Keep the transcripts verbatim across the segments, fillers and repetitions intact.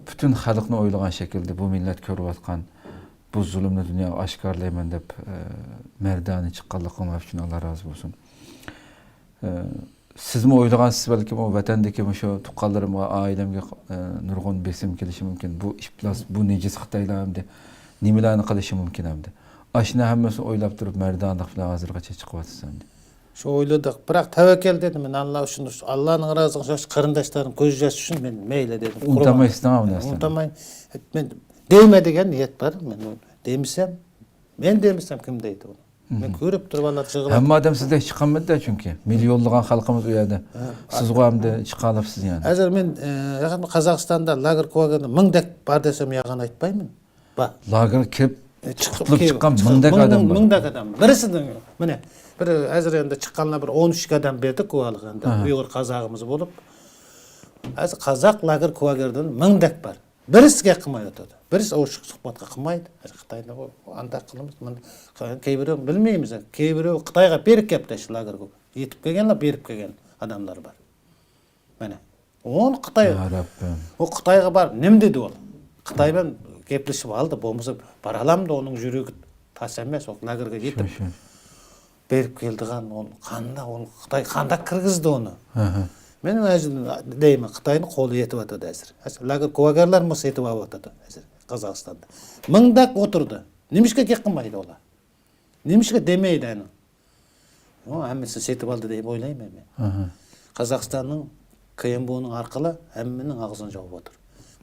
پۈتۈن خەلقنى ئويلىغان شەكىلدە بۇ مىللەت كۆرۈۋاتقان بۇ زۇلۇمنى دۇنياغا ئاشكارىلايمەن دەپ، ئە، مەردانە چىققانلىقىڭلار ئۈچۈن ئاللا رازى بولسۇن. ئە، سىزمۇ ئويلىغانسىز بەلكىم، ئۇ ۋەتەندىكى مۇشۇ تۇغقانلىرىمغا، ئائىلەمگە، ئە، نۇرغۇن بېسىم كېلىشى مۇمكىن. بۇ ئىپلاس، بۇ نىجىس خىتايلار ئەمدى نېمىلەرنى قىلىشى مۇمكىن ئەمدى؟ ئاشۇنى ھەممىسىنى ئويلاپ تۇرۇپ، مەردانىلىق بىلەن ھازىرغىچە چىقىۋاتىسىز ئەمدى. شۇ ئويلىدۇق. بىراق تەۋەككەل دېدىم مەن. ئاللا ئۈچۈن، ئاللانىڭ رازىلىقى ئۈچۈن، قېرىنداشلارنىڭ كۆز ياشى ئۈچۈن مەن مەيلى دېدىم. ئۇنتۇمايسىز ئۇ نەرسىنى. ئۇنتۇماي. مەن دەيمەن دېگەن نىيەت بار. مەن ئۇنى دېمىسەم، مەن دېمىسەم كىم دەيدۇ ئۇنى؟ مەن كۆرۈپ تۇرۇپ ئاللا يىغلاپ. ھەممە ئادەم سىزدەك چىقالمىدى-دە، چۈنكى مىليونلىغان خەلقىمىز ئۇ يەردە. ھە. سىزغۇ ئەمدى چىقالاپسىز يەنە. ھازىر مەن، ئە، ياقىندا قازاقىستاندا لاگېر كولاگېردا مىڭدەك بار دېسەم يالغان ئېيتمايمەن. بار. لاگېرغا كىرىپ، ئە، چىقىپ قۇتۇلۇپ كېلىپ، چىققان چىقىپ مىڭدەك مىڭ، ئادەم بار. مىڭدەك ئادەم. بىرسىدىن، مانا، بىر ھازىر ئەمدى چىققانلار بىر ئون ئۈچ ئادەم بەردۇق گۇۋاھلىق ئەمدى. ئاھا. ئۇيغۇر قازاغىمىز بولۇپ. ھازىر قازاق لاگېر كولاگېردىن مىڭدەك بار. بىرسى گەپ قىلمايۋاتىدۇ. بىرسى ئوشۇق سۇھبەتقا قىلمايدۇ. ھازىر خىتايدا بۇ ئانداق قىلىمىز، مۇنداق. كەيبىرى بىلمەيمىز. كەيبىرى خىتايغا بېرىپ كەپتۇ شۇ لاگېرغا. يېتىپ كەلگەنلەر، بېرىپ كەلگەن ئادەملار بار. مانا. ئۇنى خىتاي، يا رەببىم. ئۇ خىتايغا بار، نېمە دېدى ئۇ؟ خىتاي بىلەن گەپلىشىپ ئالدى، بولمىسا بارالامدۇ، ئۇنىڭ يۈرىكى تاس ئەمەس، ئۇ لاگېرغا شۇ، يېتىپ شۇ. بېرىپ كەلدىغان، ئۇ قانداق، ئۇ خىتاي قانداق كىرگۈزدى ئۇنى؟ ھە، ھە. مەن ئۆزۈم دەيمەن، خىتاينىڭ قولى يېتىۋاتىدۇ ھازىر. ھازىر لاگېر كولاگېرلار مۇ سېتىۋېلىۋاتىدۇ ھازىر قازاقىستاندا. مىڭدەك ئولتۇرىدۇ. نېمىشقا گەپ قىلمايدۇ ئۇلار؟ نېمىشقا دېمەيدۇ ئۇنى؟ ئۇ ھەممىسىنى سېتىپ ئالدى دەپ ئويلايمەن مەن. ئاھا. قازاقىستاننىڭ ك م ب نىڭ ئارقىلىق ھەممىنىڭ ئاغزىنى ياۋۇپ ئولتۇر.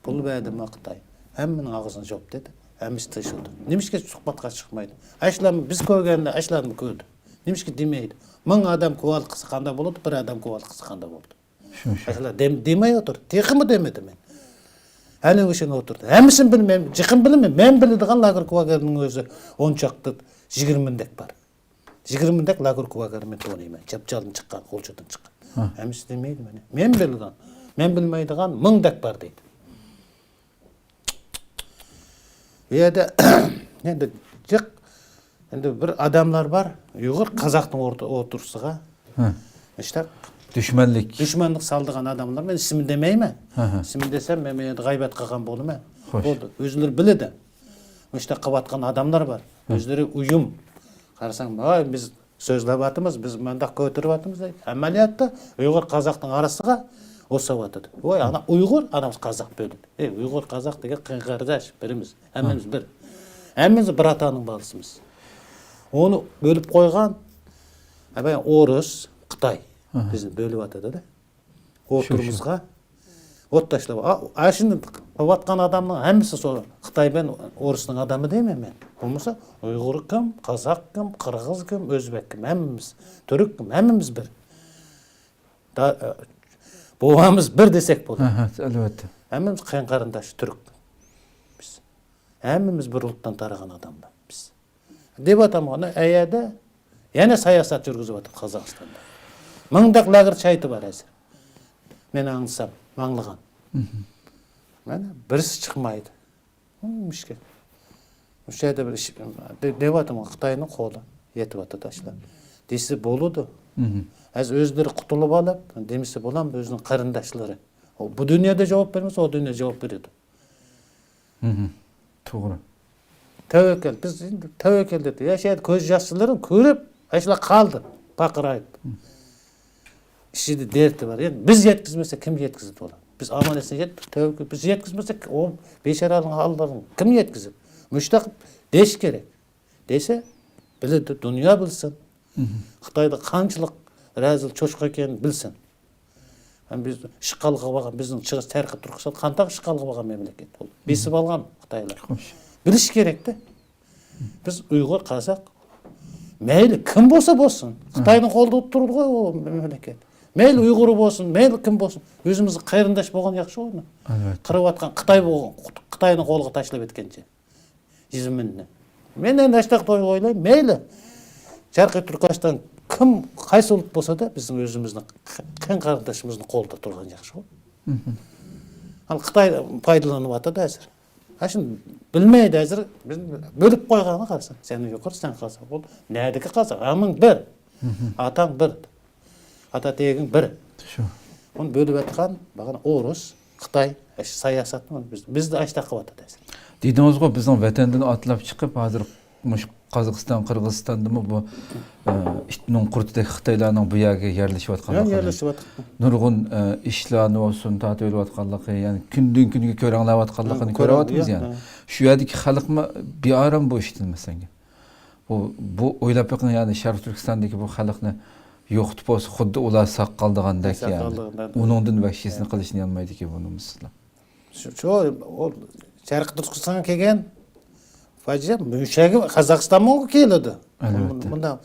پۇل بەردىمۇ خىتاي؟ ھەممىنىڭ ئاغزىنى ياۋۇپ دېدى. ھەممىسى تىنچ ئولتۇر. نېمىشقا سۇھبەتكە چىقمايدۇ؟ ئاشۇلارمۇ بىز كۆرگەندە ئاشۇلارمۇ كۆردى. نېمىشقا دېمەيدۇ؟ مىڭ ئادەم گۇۋاھلىق قىلسا قانداق بولىدۇ، بىر ئادەم گۇۋاھلىق قىلسا قانداق بولىدۇ؟ شۇ، شۇ. مەسىلەن، دېم-، دېمەي ئولتۇر. تېخىمۇ دېمىدى مەن. ھەلى ئۆشەن ئولتۇردى. ھەممىسىنى بىلمەيمەن، جىقىم بىلىمەن. مەن بىلىدىغان لاگېر كولاگېرنىڭ ئۆزى ئون چاقتى، يىگىرمە مىڭدەك بار. يىگىرمە مىڭدەك لاگېر كولاگېر مەن تونۇيمەن. چاپچالدىن چىققان، غۇلجىدىن چىققان. ھە. ھەممىسى دېمەيدۇ مانا. مەن بىلىدىغان، مەن بىلمەيدىغان مىڭدەك بار دەيدۇ. بۇ يەردە ئەمدى جىق، ئەمدى بىر ئادەملەر بار، ئۇيغۇر قازاقنىڭ ئورتا-، ئوتتۇرىسىغا. ھە. ئىشتە دۈشمەنلىك. دۈشمەنلىك سالىدىغان ئادەملەر، مەن ئىسمىنى دېمەيمەن. ھە، ھە. ئىسمىنى دېسەم، مەن بۇ يەردە غەيۋەت قىلغان بولىمەن. خوش. بولدى، ئۆزلىرى بىلىدۇ. مۇشۇنداق قىلىۋاتقان ئادەملەر بار. ھە. ئۆزلىرى ئۇيۇم. قارىساڭ، ۋاي، بىز سۆزلەۋاتىمىز، بىز مۇنداق كۆتۈرۈۋاتىمىز دەيدۇ. ئەمەلىيەتتە ئۇيغۇر قازاقنىڭ ئارىسىغا ئوساۋاتىدۇ. ۋاي، ئانا ئۇيغۇر، ئانا قازاق بۆلۈندى. ئەي، ئۇيغۇر قازاق دېگەن قېرىنداش، بىرىمىز. ھەممىمىز بىر. ھەممىمىز بىر ئاتانىڭ بالىسىمىز. ئۇنى بۆلۈپ قويغان، ھە، ئورۇس، خىتاي بىزنى بۆلۈۋاتىدۇ-دە. ئوتتۇرىمىزغا ئوت تاشلاپ، ئا، ئاشۇنى قىلىۋاتقان ئادەمنىڭ ھەممىسى سو-، خىتاي بىلەن ئورۇسنىڭ ئادىمى دەيمەن مەن. بولمىسا ئۇيغۇر كىم، قازاق كىم، قىرغىز كىم، ئۆزبەك كىم، ھەممىمىز، تۈرك كىم، ھەممىمىز بىر. دا-، بوۋامىز بىر دېسەك بولىدۇ. ھە، ھە، ئەلۋەتتە. ھەممىمىز قېرىن قېرىنداش تۈرك بىز. ھەممىمىز بىر ئوتتىن تارىغان ئادەملەر بىز. دەۋاتامغۇ، ئەنە ئەيەردە يەنە ساياسەت يۈرگۈزۈۋاتىدۇ قازاقىستاندا. مىڭدەك لاگېر شاھىتى بار ھازىر. مەن ئاڭلىسام، ئاڭلىغان. مانا بىرسى چىقمايدۇ. مۇشكۈل. مۇشۇ يەردە بىر ئىش، دە-، دەۋاتامغۇ، خىتاينىڭ قولى يېتىۋاتىدۇ ئاشۇلار. دېسە بولىدۇ. ھازىر ئۆزلىرى قۇتۇلۇپ ئالىپ، دېمىسە بولامدۇ ئۆزىنىڭ قېرىنداشلىرى. ئۇ بۇ دۇنيادا جاۋاب بەرمىسە، ئۇ دۇنيادا جاۋاب بېرىدۇ. توغرا. تەۋەككەل. بىز ئەمدى تەۋەككەل دېدى. يا شۇ يەردە كۆز ياشلىرىنى كۆرۈپ، ئاشۇلار قالدى. پارقىرايدۇ. ئىچىدە دەردى بار. يەنى بىز يەتكۈزمىسەك، كىم يەتكۈزىدۇ ئۇلار؟ بىز ئامانەتنى يەت-، تەۋەككەل، بىز يەتكۈزمىسەك، ئۇ بىچارىلەرنىڭ ھاللىرىنى كىم يەتكۈزىدۇ؟ مۇشۇنداق دېيىش كېرەك. دېسە، بىلىدۇ، دۇنيا بىلسۇن. خىتايدا قانچىلىق رەزىل چوشقا ئىكەننى بىلسۇن. ھەم بىز ئىشغالغا بارغان، بىزنىڭ چىغىز تەرقى تۇرقىسال قانداق ئىشغالغا بارغان مەملىكەت بولدى؟ بېسىپ ئالغان خىتايلار. خوش. بىلىش كېرەكتە. بىز ئۇيغۇر، قازاق، مەيلى كىم بولسا بولسۇن. خىتاينىڭ قولىدا تۇرىدىغۇ ئۇ مەملىكەت. مەيلى ئۇيغۇر بولسۇن، مەيلى كىم بولسۇن. ئۆزىمىزگە قېرىنداش بولغان ياخشى ئۇنى. ئەلۋەتتە. قىرىۋاتقان خىتاي بولغان، خىتاينىڭ قولىغا تاشلاپ ئەتكەنچە. يۈز مىڭنى. مەن ئەنە ئاشۇنداق ئويلايمەن، مەيلى. شەرقىي تۈركىستان كىم، قايسى ئۇلۇت بولسا-دا، بىزنىڭ ئۆزىمىزنىڭ قېرىن قېرىنداشىمىزنىڭ قولىدا تۇرغان ياخشىغۇ. ھە، خىتاي پايدىلىنىۋاتىدۇ ھازىر. ھە، شۇنى بىلمەيدۇ ھازىر. بىز بۆلۈپ قويغانغا قارىساڭ، سەن ئۇيغۇر، سەن قازاق، بولدى. نەدىكى قازاق؟ ھەممىڭ بىر. ئاتاڭ بىر. ئاتا تېگىڭ بىر. شۇ. ئۇنى بۆلۈۋەتكەن، باغانا ئورۇس، خىتاي، ئاشۇ ساياسەتنى بىز، بىزدە ئاشۇنداق قىلىۋاتىدۇ ھازىر. دېدىڭىزغۇ، بىزنىڭ ۋەتەندىن ئاتلاپ چىقىپ، ھازىر مۇشۇ قازاقىستان، قىرغىزىستاندىمۇ بۇ، ئە، ئىتنىڭ قۇرتىدەك خىتايلارنىڭ بۇ يەرگە يەرلىشىۋاتقانلىقىنى، يەرلىشىۋاتقان. نۇرغۇن، ئە، ئىشلارنى بولسۇن تارتىۋېلىۋاتقانلىقى، يەنى كۈندىن كۈنگە كۆرەڭلەۋاتقانلىقىنى ھە، كۆرۈۋاتىمىز كۆرەڭلەۋاتىدۇ، يەنى. ھە. شۇ يەردىكى خەلقمۇ بىئارام بۇ ئىشتىن، مەسىلەن. بۇ، بۇ ئويلاپ بېقىڭ، يەنى شەرقىي تۈركىستاندىكى بۇ خەلقنى يوقىتىپ بولسا، خۇددى ئۇلار ساق قالىدىغاندەك، ساق يەنى. قالىدىغاندەك. ئۇنىڭدىن ۋەھشىيسىنى ھە. قىلىشنى يانمايدىكەن بۇنىمۇ سىلەر. شۇ، شۇ، ئۇ شەرقىي تۈركىستانغا كەلگەن پاجىئە مۇشۇ يەرگە قازاقىستانمۇ كېلىدۇ. ئەلۋەتتە. مۇنداق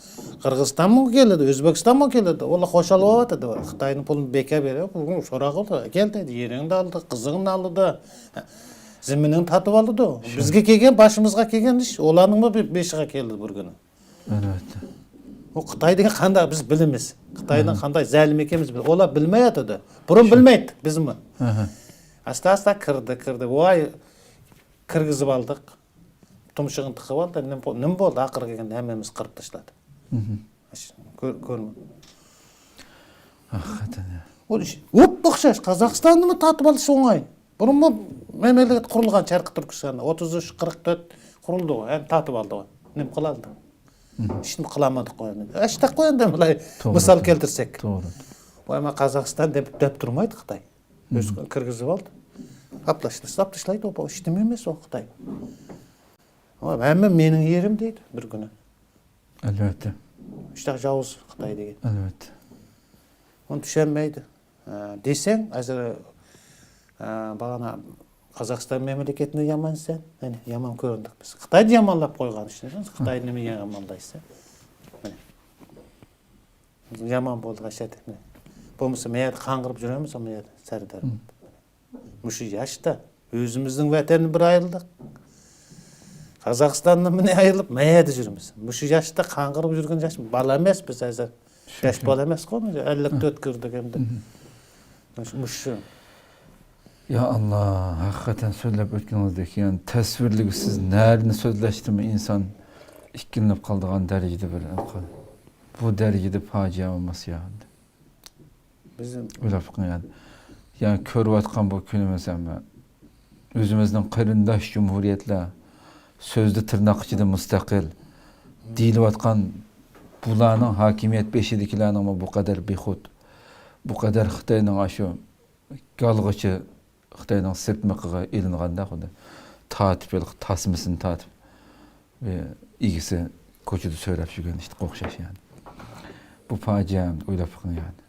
قىرغىزىستانمۇ كېلىدۇ، ئۆزبېكىستانمۇ كېلىدۇ. ئۇلار خۇشال بولۇۋاتىدۇ. خىتاينىڭ پۇلىنى بېكەپ بېرىپ، بۈگۈن سوراق قىلدى. كەلدى، يېرىڭنى ئالدى، قىزىڭنى ئالدى. زېمىنىڭنى تارتىۋالىدۇ. شۇ. بىزگە كەلگەن، باشىمىزغا كەلگەن ئىش ئۇلارنىڭمۇ بېشىغا كېلىدۇ بىر كۈنى. ئەلۋەتتە. ئۇ خىتاي دېگەن قانداق بىز بىلىمىز. خىتاينىڭ ئەھە. قانداق زالىم ئىكەنمىز بىلىمىز. ئۇلار بىلمەيۋاتىدۇ. بۇرۇن شۇ. بىلمەيتتۇق بىزمۇ. ئەھە. ئاستا-ئاستا كىردى، كىردى. ۋاي، كىرگۈزۈپ ئالدۇق. تۇمشۇقىنى تىقىپ ئالدى. نېمە بو-، نېمە بولدى؟ ئاخىرى كەلگەندە ھەممىمىز قىرىپ تاشلىدى. مھم. ئاشۇ كۆر-، كۆرمە. ھەقىقەتەن. ئۇ ئىش، ئوپئوخشاش، قازاقىستاننىمۇ تارتىپ ئالىش ئوڭاي. بۇرۇنمۇ مەملىكەت قۇرۇلغان شەرقىي تۈركىستاندا. ئوتتۇز ئۈچ، قىرىق تۆت قۇرۇلدى. ئەمدى تارتىپ ئالدى. نېمە قىلالدى؟ مھم. ھېچنېمە قىلالمىدۇق ئەمدى. ئاشۇنداق ئەمدى بۇلاي توغرا، مىسال توغرا. كەلتۈرسەك. توغرا. ۋاي، ما قازاقىستان دەپ، دەپ تۇرمايدۇ خىتاي. ئۆزى مھم. كىرگۈزۈپ ئالدى. ئاپلاشتى، ساپلىشلايدۇ، بۇ ئىشتىمۇ ئەمەس ئۇ خىتاي. ھەممە مېنىڭ يېرىم دەيدۇ بىر كۈنى. ئەلۋەتتە. شۇنداق جاۋۇز خىتاي دېگەن. ئەلۋەتتە. ئۇنى چۈشەنمەيدۇ. ھە، دېسەڭ، ھازىر، ھە، باغانا قازاقىستان مەملىكەتنى يامان دېسەڭ، مانا، يامان كۆرۈندۇق بىز. خىتاينى يامانلاپ قويغان ئىشنى، خىتاينى نېمە يامانلايسەن؟ مانا. يامان بولدى، غەشەت. بولمىسا، ما يەردە قاڭغىرىپ يۈرىمىز، ما يەردە سەردار. مم. مۇشۇ ياشتا ئۆزىمىزنىڭ ۋەتىنىدىن بىر ئايرىلدۇق. قازاقىستاندىن مىنى ئايرىلىپ، ما يەردە يۈرىمىز. مۇشۇ ياشتا قاڭغىرىپ يۈرگەن ياش بالا ئەمەس بىز ھازىر. شۇ، ياش شۇ. بالا ئەمەسقۇ، ئەللىك تۆت كىردۇق ئەمدى. مم. مۇشۇ، مۇشۇ. يا ئاللا، ھەقىقەتەن سۆزلەپ ئۆتكىنىڭىزدەك، يەنى تەسۋىرلىگۈسىز نەرىنى سۆزلەشتىمۇ ئىنسان ئىككىلىنىپ قالىدىغان دەرىجىدە بىر، بۇ دەرىجىدە پاجىئە بولماس يا. بىزنىڭ ئويلاپ بېقىڭ يەنى. يەنى كۆرۈۋاتقان بۇ كۈنىمىز ھەممە. ئۆزىمىزنىڭ قېرىنداش جۇمھۇرىيەتلەر، سۆزدە تىرناق ئىچىدە مۇستەقىل دېيىلىۋاتقان بۇلارنىڭ ھاكىمىيەت بېشىدىكىلەرنىڭمۇ بۇ قەدەر بىخۇد، بۇ قەدەر خىتاينىڭ ئاشۇ گالغىچى خىتاينىڭ سىرتمىقىغا ئېلىنغاندا، خۇددى تارتىپ، ھېلىقى تاسمىسىنى تارتىپ، ئىگىسى كوچىدا سۆرەپ يۈرگەن ئىتقا ئوخشاش يەنى. بۇ پاجىئە، ئويلاپ بېقىڭ يەنى.